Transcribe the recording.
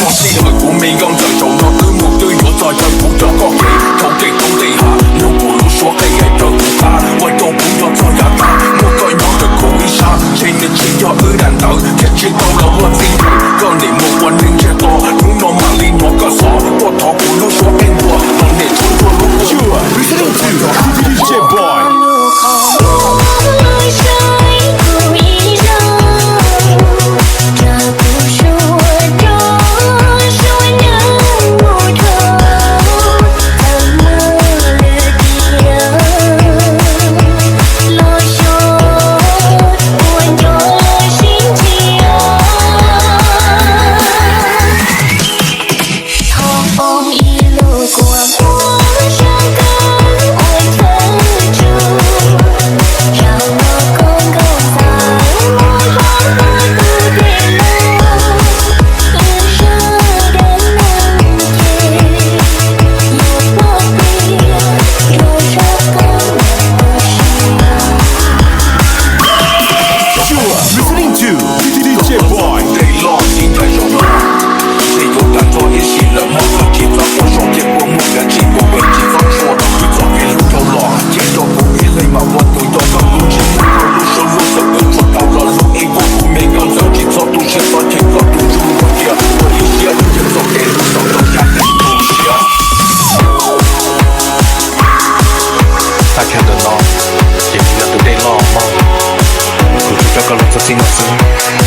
Sij hawm kuv me nkauj ntxawm, zaum no twb mus twb yuav txog chaw kuv coj koj kev. Thaum kev thaum tej ha, yog kuv lub suab qeej hais raws kuv qab, ua rau kuv nyob txog yav tag, muaj koj nyob ntawm kuv ib sab, ntshe nws tsis yog wb dag ntawd, thiab tsis tau los ua txij nkawm. Koj niam mus ua neej ntsiag to, hnub no mam li hnov koj xov, tuaj thov kuv lub suab qeej npua, los niam tshuab nruab lub kua. You're listening to D J Boy. Tej loj tsis ntshai zoo, ntshe yuav tag nrho ib sim lawm, muaj txoj kev txhob quaj zoo, ces kua muag kav tsij mus, tsis txhob tshuaj, wb txoj kev hlub dhau los, ces rau kuv ib leeg mam ua tus nco koj lub ntsej muag, koj lub suab lub txawm wb tsuas tau los lub ib vuag, kuv me nkauj ntxawm tsis txhob tu siab, txhob cheem koj tus ntsuj, ua tias ua ib siab, ces txoj kev hlub tau rau xya teev tu siab. Tag kis ntawm no ces kuv yog tus dej loj mog, kuv tsuas coj koj los txog txij no xwb.